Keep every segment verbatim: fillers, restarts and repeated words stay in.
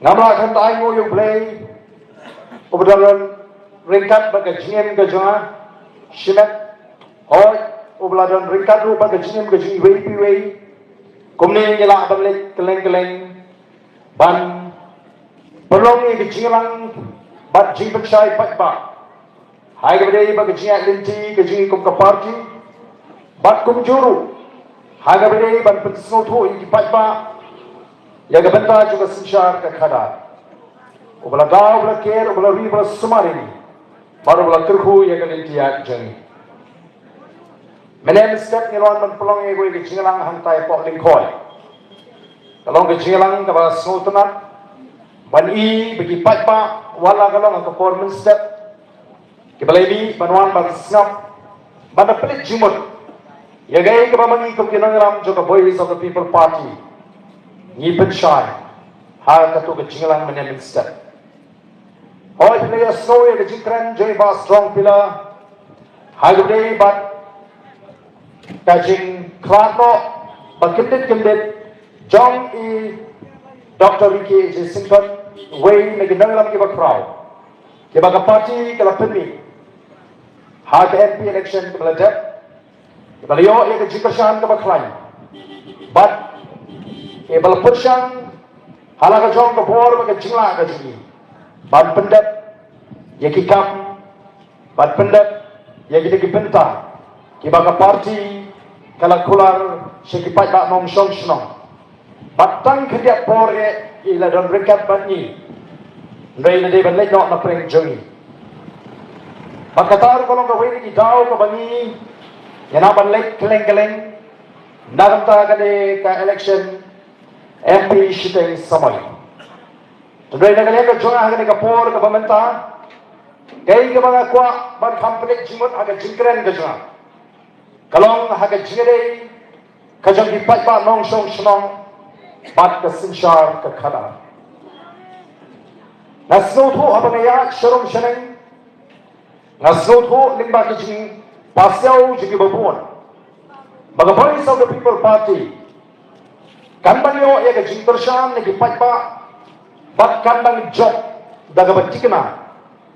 Ngam lah kyntait nguh ïa U Blei uba la don ryngkat bad ka jingim ka jong nga shimet. Hooid, uba la don ryngkat ruh bad ka jingim ka jong iwei pa iwei. Kumne ngi lah ban leit kylleng kylleng ban pynlong ïa ka jingïalang bad jingpynshai paidbah ha kaba ïadei bad ka jingïaid lynti ka jong ngi kum ka party, bad kumjuh ruh ha kaba ïadei ban pynsngewthuh ïa ki paidbah ïa ka bynta jong ka synshar ka khadar. Uba la daw, uba la ker, uba la ri, uba la sumar ïa ngi, bad uba la kyrkhu ïa ka lynti ïaid jong ngi. Mynne mynstep ngin wan ban pynlong ïa kawei ka jingïalang hangtai hapoh Lyngkhoi. Ka long ka jingïalang kaba sngewtynnat ban i ba ki paidbah, wat la ka long ha ka por mynstep, kiba la mih ban wan ban sngap, ban da pynleit jingmut ïa kaei kaba ma ngi kum ki nongïalam jong ka Voice of the People Party ngi pynshai ha kato ka jingïalang mynne mynstep. Hooid, phi la ïohsngew ïa ka jingkren jong i Bah Strong Piller ha kaba ïadei bad ka jingkhlad noh ba kyndit kyndit jong i Doctor Ricky A J Syngkon, uwei na ki nongïalam kiba khraw kiba ka party ka la pynmih ha ka M P election kaba la dep, kiba la ïoh ïa ka jingkyrshan kaba khlaiñ, bad kiba la pyrshang ha la ka jong ka bor bad ka jinglah ka jong ngi ban pyndep ïa ki kam, ban pyndep ïa kita ki bynta kiba ka party ka la kular sha ki paidbah nongshong shnong. Bad tang khyndiat por eh i la don ryngkat bad ngi, hynrei la dei ban leit noh na pdeng jong ngi. Bad kata ruh ka long kawei na ki daw kaba ngi ïa nang ban leit kylleng kylleng na ka bynta kane ka election M P shiteng samoi. Hynrei na ka liang ka jong nga ha kane ka por kaba mynta, kaei kaba nga kwah ban kham pynleit jingmut ha ka jingkren ka jong nga ka long ha ka jingïadei ka jong ki paidbah nongshong shnong bad ka synshar ka khadar. Nga sngewthuh haba nga ïaid sharum shaneng, nga sngewthuh lyngba ki jingpasiaw jong kiba bun ba ka Voice of the People Party kan ban ïoh ïa ka jingkyrshan na ki paidbah bad kan ban jop da kaba thikna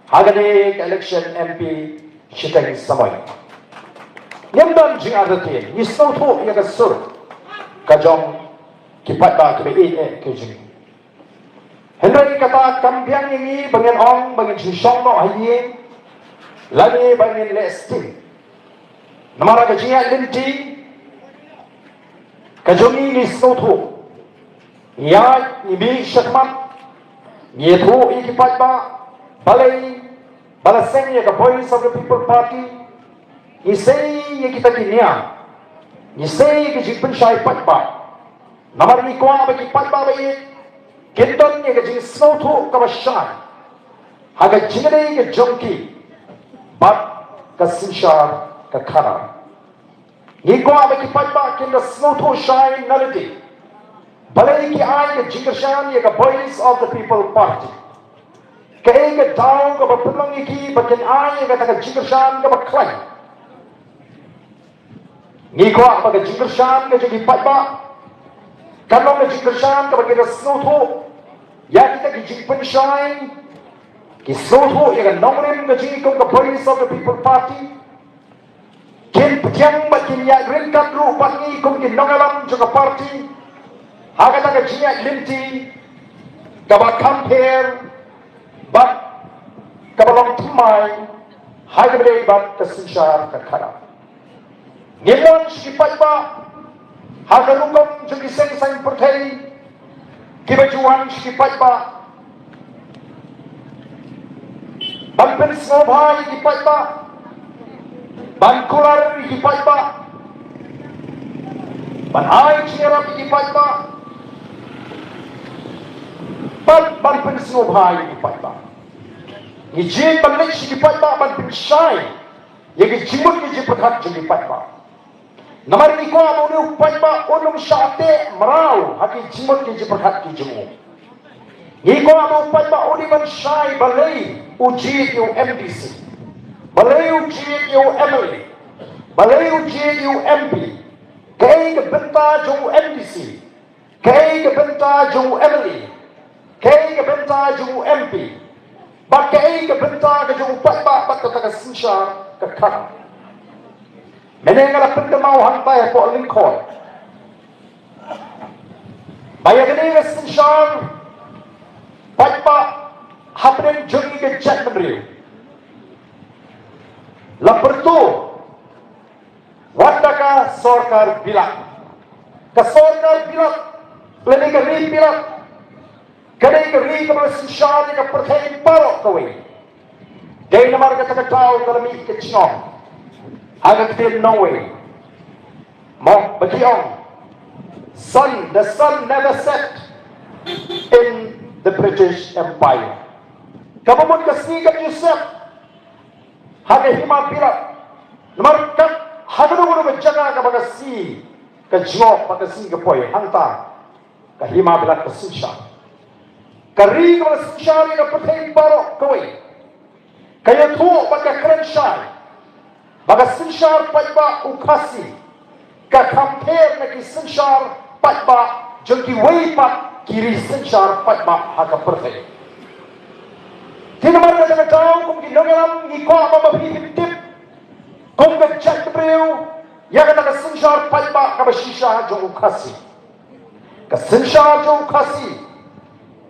ha kane ka election M P shiteng samoi. Ngim don jingartatien, ngi sngewthuh ïa ka sur ka jong ki paidbah kiba ïeit eh ka jong ngi. Hynrei kata kam biang ïa ngi ba ngin ong ba ngin shu shong noh ha ïing lane ba ngin leh sting. Namar ka jingïaid lynti ka jong ngi ngi sngewthuh, ngi ïaid, ngi mih shakhmat, ngi ïathuh ïa ki paidbah balei ba la seng ïa ka Voice of the People Party. Ngi sei ïa kita ki niam, ngi sei ïa ki jingpynshai paidbah. Namar ngi kwah ba ki paidbah ba ïeit kin don ïa ka jingsngewthuh kaba shai ha ka jingïadei ka jong ki bad ka synshar ka khadar. Ngi kwah ba ki paidbah kin da sngewthuh shai na lade balei ki ai ka jingkyrshan ïa ka Voice of the People Party. Kaei ka daw kaba pynlong ïa ki ba kin ai ïa kata ka jingkyrshan kaba khlaiñ? Ngi kwah ba ka jingkyrshan ka jong ki paidbah kan long ka jingkyrshan kaba ki da sngewthuh ïa kita ki jingpynshai, ki sngewthuh ïa ka nongrim ka jong ngi kum ka Voice of the People Party. Kin pdiang bad kin ïaid ryngkat ruh bad ngi kum ki nongïalam jong ka party ha kata ka jingïaid lynti kaba kham pher bad kaba long thymmai ha kaba ïadei bad ka synshar ka khadar. Ngim wan sha ki paidbah ha ka rukom jong ki seng saiñ pyrthei kiba ju wan sha ki paidbah ban pynsngewbha ïa ki paidbah, ban kular ïa ki paidbah, ban ai jingïarap ïa ki paidbah, ban, ban pynsngewbha ïa ki paidbah. Ngi jied ban leit sha ki paidbah ban pynshai ïa ki jingmut ki jingpyrkhat jong ki paidbah. Namar ngi kwah ba une u paidbah un ym shah teh mraw ha ki jingmut ki jingpyrkhat ki jong u. Ngi kwah ba u paidbah un dei ban shai balei u jied ïa u M D C, balei u jied ïa u M L A, balei u jied ïa u M P. Kaei ka bynta jong u M D C, kaei ka bynta jong u M L A, Kaei ka bynta jong u M P? Bad kaei ka bynta ka jong u paidbah bad kata ka synshar ka khang? Mynne nga la pynkynmaw hangtai hapoh Lyngkhoi ba ïa kane ka synshar paidbah hapdeng jong ngi ka jaitbynriew la pyrto wat da ka sorkar bilat. Ka sorkar bilat lane ka ri bilat ka dei ka ri kaba synshar ïa ka pyrthei baroh kawei. Dei namar kata ka daw ka la mih ka jingong ha ka ktien nongwei, mo, ba ki ong, sun, the sun never set in the British Empire. Kaba mut ka sngi kam ju set ha ka hima bilat. Namar kat ha kano kano ka jaka kaba ka sngi ka jngoh bad ka sngi ka poi, hangta ka hima bilat ka synshar. Ka ri kaba ka synshar ïa ka pyrthei baroh kawei ka ïathuh bad ka kren shai ba ka synshar paidbah u Khasi ka kham pher na ki synshar paidbah jong kiwei pat ki ri synshar paidbah ha ka pyrthei. Te namar kata ka daw kum ki nongïalam ngi kwah ba ma phi phin tip kum ka jaitbynriew ïa kata ka synshar paidbah kaba shisha jong u Khasi. Ka synshar jong u Khasi,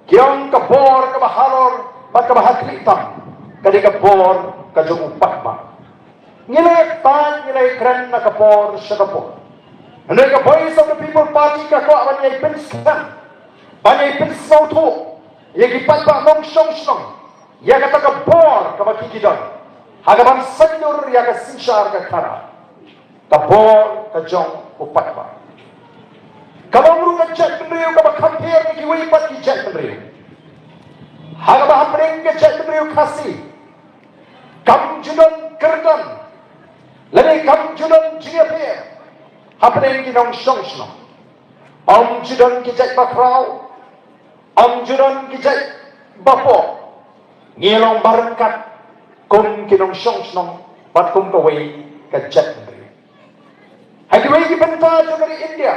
ki ong ka bor kaba halor bad kaba haklieh tam ka dei ka bor ka jong u paidbah. Ngi la ïa tait, ngi la ïa kren na ka por sha ka por. Hynrei ka Voice of the People Party ka kwah ban ïai pynskhem, ban ïai pynsngewthuh ïa ki paidbah nongshong shnong ïa kata ka bor kaba ki ki don ha kaban saindur ïa ka synshar ka khara. Ka bor ka jong u paidbah. Ka long ruh ka jaitbynriew kaba kham pher na kiwei pat ki jaitbynriew. Ha kaba hapdeng ka jaitbynriew Khasi kam ju don kyrdan lane kam ju don jingïapher hapdeng ki nongshong shnong. Ym ju don ki jait bakhraw, ym ju don ki jait bapoh. Ngi long baryngkat kum ki nongshong shnong bad kum kawei ka jaitbynriew. Ha kiwei ki bynta jong ka ri India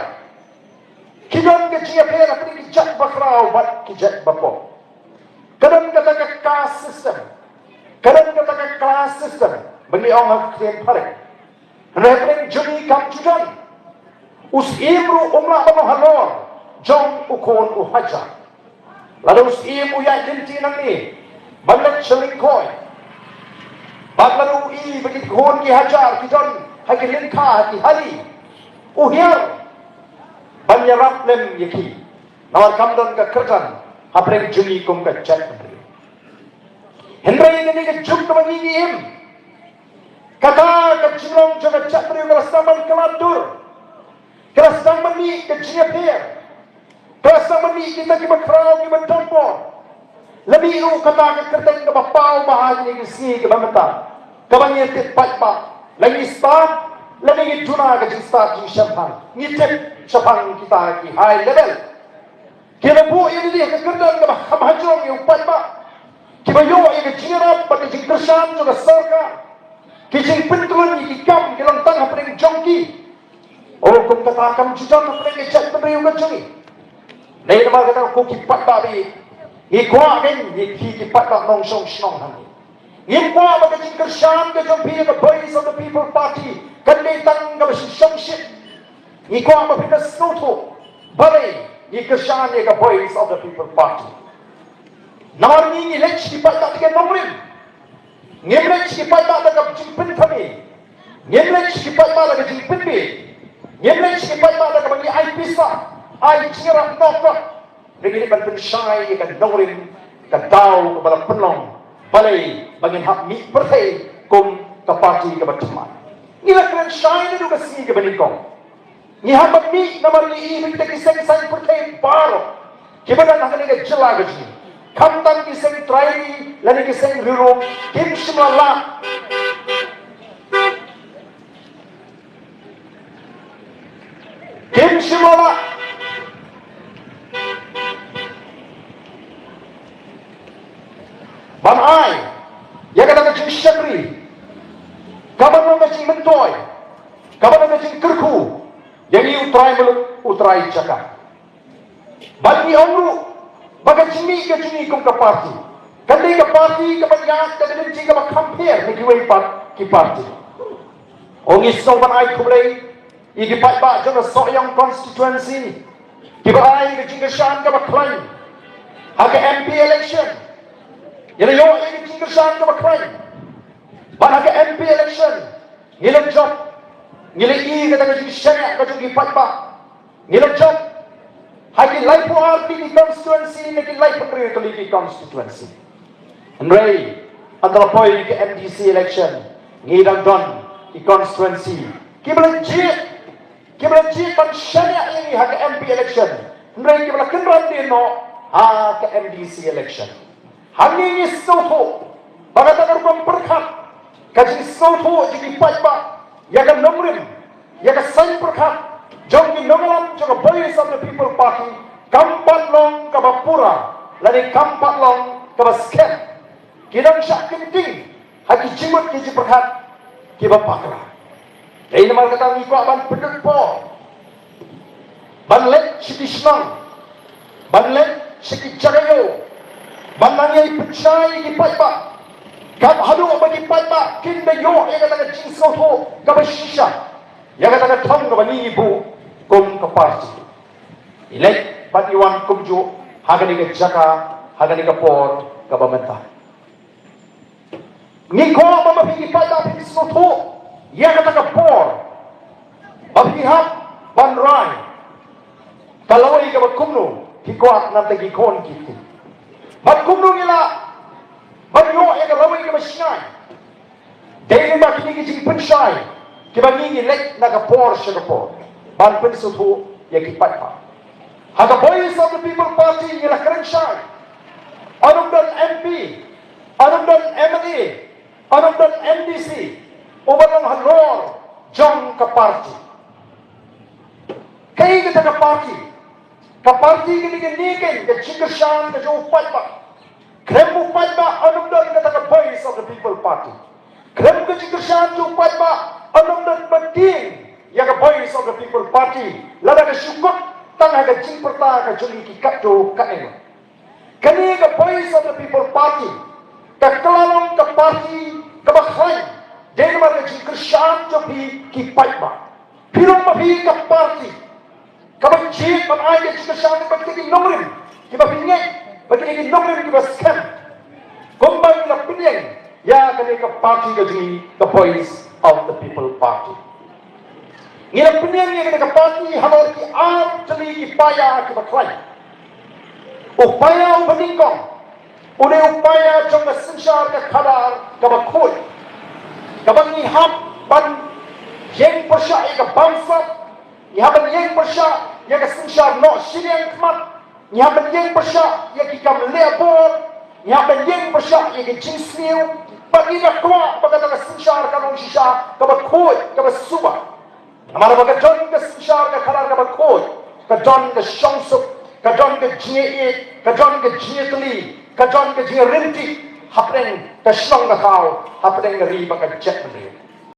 ki don ka jingïapher hapdeng ki jait bakhraw bad ki jait bapoh. Ka don kata ka caste system, ka don kata ka class system ba ngi ong ha ka ktien phareng. Hynrei hapdeng jong ngi kam ju don. U Syiem ruh um lah ban long halor jong u khun u hajar. Lada u Syiem u ïaid lynti nangne ban leit sha Lyngkhoi, bad lada u i ba ki khun ki hajar ki don ha ki lyngkha ha ki hali, u hiar ban ïarap lem ïa ki. Namar kam don ka kyrdan hapdeng jong ngi kum ka jaitbynriew. Hynrei kane ka juk kaba ngi ngi im, kata ka jinglong jong ka jaitbynriew ka la sdang ban khlad dur, ka la sdang ban mih ka jingïapher, ka la sdang ban mih kita kiba khraw kiba donbor. La mih ruh kata ka kyrteng kaba paw bha ha kine ki sngi kiba mynta, kaba ngi tip paidbah, la ngi stad, la ngi duna ka jingstad jingshemphang, ngi tip shaphang kita ki high level. Ki la buh ïa lade ha ka kyrdan kaba kham hajrong ïa u paidbah. Kiba ïoh ïa ka jingïarap bad ka jingkyrshan jong ka sorkar. Ki jingpyntngen ïa ki kam ki long tang hapdeng jong ki. O, kum kata kam ju don hapdeng ka jaitbynriew ka jong ngi. Dei namar kata ko ki paidbah ba ïeit, ngi kwah kein ïa ki, ki paidbah nongshong shnong hangne. Ngim kwah ba ka jingkyrshan ka jong phi ïa ka Voice of the People Party kan dei tang kaba shu shongshit. Ngi kwah ba phin da sngewthuh balei ngi kyrshan ïa ka Voice of the People Party. Namar ngi ngi leit sha ki paidbah da ka nongrim. Ngim leit sha ki paidbah da ka jingpynthame. Ngim leit sha ki paidbah da ka jingpynbieit. Ngim leit sha ki paidbah da kaba ngi ai pisa, ai jingïarap nongkot. Ngi dei ban pynshai ïa ka nongrim, ka daw kaba la pynlong, balei ba ngin hap mih pyrthei kum ka party kaba thymmai. Ngi la kren shai naduh ka sngi kaba nyngkong. Ngi hap ban mih namar ngi i ba kita ki seng saiñ pyrthei baroh kiba don ha kane ka jylla ka jong ngi, khamtam ki seng trai ri lane ki seng riewlum, kim shym la lah, kim shym la lah ban ai ïa kata ka jingshakri kaban long ka jingmyntoi, kaban long ka jingkyrkhu ïa ngi u trai muluk, u trai jaka. Bad ngi ong ruh Ba ka jingmih ka jong ngi kum ka party kan dei ka party kaba ïaid da ka lynti kaba kham pher na kiwei pat ki party. Ong ngi sngewbha ban ai khublei ïa ki paidbah jong ka Sohiong constituency kiba ai ka jingkyrshan kaba khlaiñ ha ka M P election. Ïa la ïoh ïa ka jingkyrshan kaba khlaiñ. Bad ha ka M P election ngi la jop, ngi la i kata ka jingshaniah ka jong ki paidbah. Ngi la jop ha ki laiphew ar tylli ki constituency ne ki laiphew hynriew tylli ki constituency. Hynrei haba la poi ka M D C election ngi dang don ki constituency kiba la jied, kiba la jied ban shaniah ïa ngi ha ka M P election. Hynrei kiba la kynran dien noh ha ka M D C election. Hangne ngi sngewthuh ba kata ka rukom pyrkhat, ka jingsngewthuh jong ki paidbah ïa ka nongrim, ïa ka saiñ pyrkhat jong ki nongïalam jong ka Voice of the People Party kam pat long kaba pura lane kam pat long kaba skhem. Ki dang shah kynting ha ki jingmut ki jingpyrkhat kiba bakla. Dei namar kata ngi kwah ban pynlut por ban leit sha ki shnong, ban leit sha ki jaka ïew, ban nang ïai pynshai ïa ki paidbah. Kam haduh ba ki paidbah kin da ïoh ïa kata ka jingsngewthuh kaba shisha ïa kata ka thong kaba ngi buh kum ka party. Ngi leit bad ngi wan kumjuh ha kane ka jaka, ha kane ka por kaba mynta. Ngi kwah ba ma phi ki paidbah phin sngewthuh ïa kata ka por ba phi hap ban rai ka lawei kaba kumno phi kwah na bynta ki khun ki kti. Bad kumno ngi lah ban ïoh ïa ka lawei kaba shngaiñ. Dei lyngba kine ki jingpynshai kiba ngi ngi leit na ka por sha ka por ban pynsngewthuh ïa ki paidbah. Ha ka Voice of the People Party ngi la kren shai, un ym don M P, un ym don M L A, un ym don M D C uba long halor jong ka party. Kaei kata ka party? Ka party ka dei kane ka jingkyrshan ka jong u paidbah. Khlem u paidbah un ym don kata ka Voice of the People Party. Khlem ka jingkyrshan jong u paidbah un ym don ba tieng ïa ka Voice of the People Party lada ka shu kut tang ha ka jingpyrta ka jong ngi ki katto katne. Kane ka Voice of the People Party ka kylla long ka party kaba khlaiñ dei namar ka jingkyrshan jong phi ki paidbah. Phi long ma phi ka party kaba jied ban ai ka jingkyrshan bad kine ki nongrim kiba phi ngeit ba kine ki nongrim kiba skhem. Kumba ngi la pynïeng ïa kane ka party ka jong ngi ka Voice of the People Party. Ngi la pynïeng ïa kane ka party halor ki ar tylli ki paia kiba khlaiñ. U paia uba nyngkong u dei u paia jong ka synshar ka khadar kaba khuid, kaba ngi hap ban ïeng pyrshah ïa ka bamsap, ngi hap ban ïeng pyrshah ïa ka synshar noh shiliang khmat, ngi hap ban ïeng pyrshah ïa ki kam leh bor, ngi hap ban ïeng pyrshah ïa ka jingsniew. Bad ngi la kwah ba kata ka synshar ka long shisha kaba khuid, kaba suba. Namar ba ka don ka synshar ka khadar kaba khuid, ka don ka shongsuk, ka don ka jingïeit, ka don ka jingïatylli, ka don ka jingïaryntih hapdeng ka shnong ka thaw, hapdeng ka ri bad ka jaitbynriew.